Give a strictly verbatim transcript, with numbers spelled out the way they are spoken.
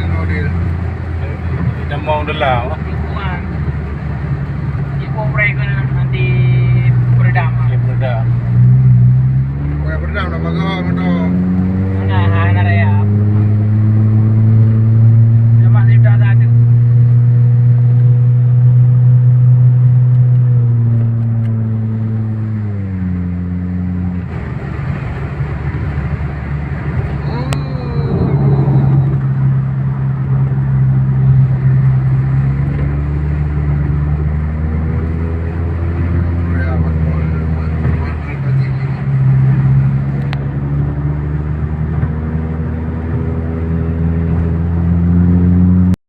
Model. Di Dammong Della. Di Kuang. Di Kuang Break kan, di Peredam. Di Peredam. Kuang Peredam nama kau, motor?